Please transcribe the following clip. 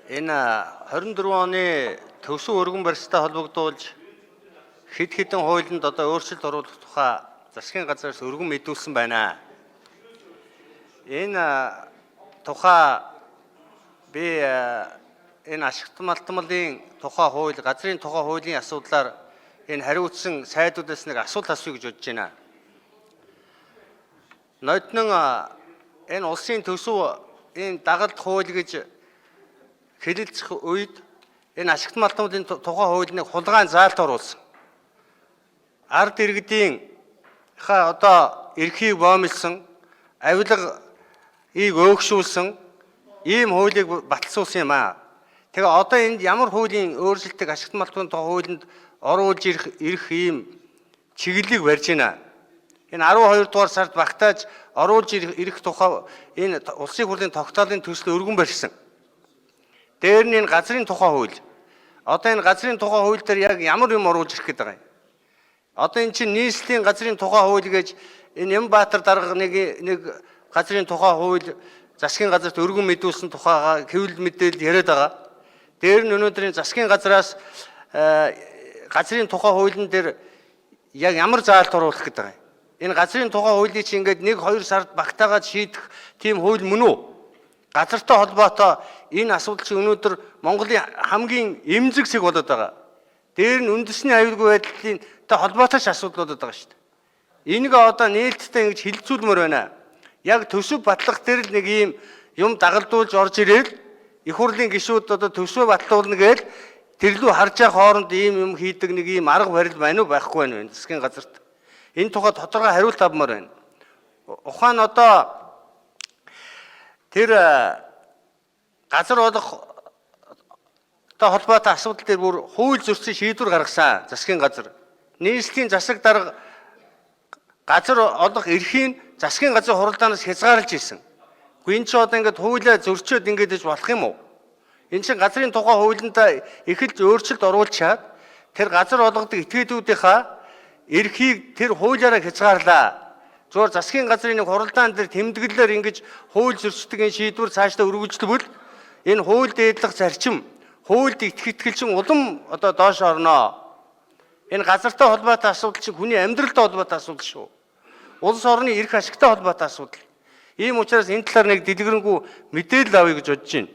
Энэ 24 оны төвсөн өргөн барьцтай холбогдуулж хэд хэдэн хуулинд одоо өөрчлөлт оруулах тухай засгийн газраас өргөн мэдүүлсэн байна. Энэ тухай би энэ ашигт малтмалын тухай хууль, газрын тухай хуулийн асуудлаар энэ хариуцсан сайдуудаас нэг асуулт асууя гэж бодож байна. Ноднон энэ улсын төсөв энэ дагалд хууль гэж хэлэлцэх үед энэ ашигт малтмалын тухай хуулийг хулгайн заалт оруулсан. Ард иргэдийн ха одоо эрхийг боомлсон, авилгыг өөгшүүлсэн ийм хуулийг баталсуулсан юм аа. Тэгээ одоо энд ямар хуулийн өөрчлөлтийг ашигт малтмалын тухай хуулинд оруулж ирэх ийм чиглэлийг барьж байна. Энэ 12 дугаар сард багтааж оруулж ирэх тухай энэ улсын хурлын тогтоолын төсөл өргөн барьсан. Дээр нь энэ газрын тухай хууль. Одоо энэ газрын тухай хууль дээр яг ямар юм оруулж ирэх гээд байгаа юм? Одоо энэ чинь нийслэлийн газрын тухай хууль гэж энэ Ямбаатар дарга нэг газрын тухай хууль засгийн газарт өргөн мэдүүлсэн тухайга хэвлэл мэдээлэл яриад байгаа. Дээр нь өнөөдрийн засгийн газраас газрын тухай хуулийн дээр яг ямар заалт оруулах гэдэг байгаа юм? Энэ газрын тухай хуулийг чи ингээд 1 2 сард багтаагаад шийдэх тийм хууль мөн үү? Газартай холбоотой энэ асуудал чи өнөөдөр Монголын хамгийн эмзэг зэг болоод байгаа. Дээр нь үндэсний аюулгүй байдлын та холбоотой ч асуудал болоод байгаа шүү дээ. Энийг одоо нээлттэй ингэж хилцүүлмээр байна. Яг төсөв батлах дээр л нэг ийм юм дагалдуулж орж ирээл их хурлын гишүүд одоо төсвөө батлуулна гээл тэрлүү харж байгаа хооронд ийм юм хийдэг нэг ийм арга барил байна уу байхгүй байна уу засгийн газарт. Энэ тухай тодорхой хариулт авмаар байна. Ухаан одоо тэр газар олох та холбоотой асуудал дээр бүр хууль зөрчлийн шийдвэр гаргасан засгийн газар. Нийслэлийн засаг дарга газар олох эрхийг засгийн газрын хуралдаанаас хязгаарлаж ирсэн. Гэхдээ энэ ч одоо ингээд хуулиа зөрчөөд ингээд иж болох юм уу? Энэ чинь газрын тухай хуулинд эхэлж өөрчлөлт оруулчаад тэр газар олгодог этгээдүүдийнхаа эрхийг тэр хуулиараа хязгаарлаа. Зүгээр засгийн газрын нэг хуралдаан дээр тэмдэглэлээр ингэж хууль зөрчдөг энэ шийдвэр цаашдаа өргөжлөвөл энэ хууль дээдлэх зарчим, хуульд итгэх итгэл чинь улам одоо доош орноо. Энэ газартай холбоотой асуудал чинь хүний амьдралтай холбоотой асуудал шүү. Улс орны эрх ашигтай холбоотой асуудал. Ийм учраас энэ талаар нэг дэлгэрэнгүй мэдээлэл авъя гэж бодож байна.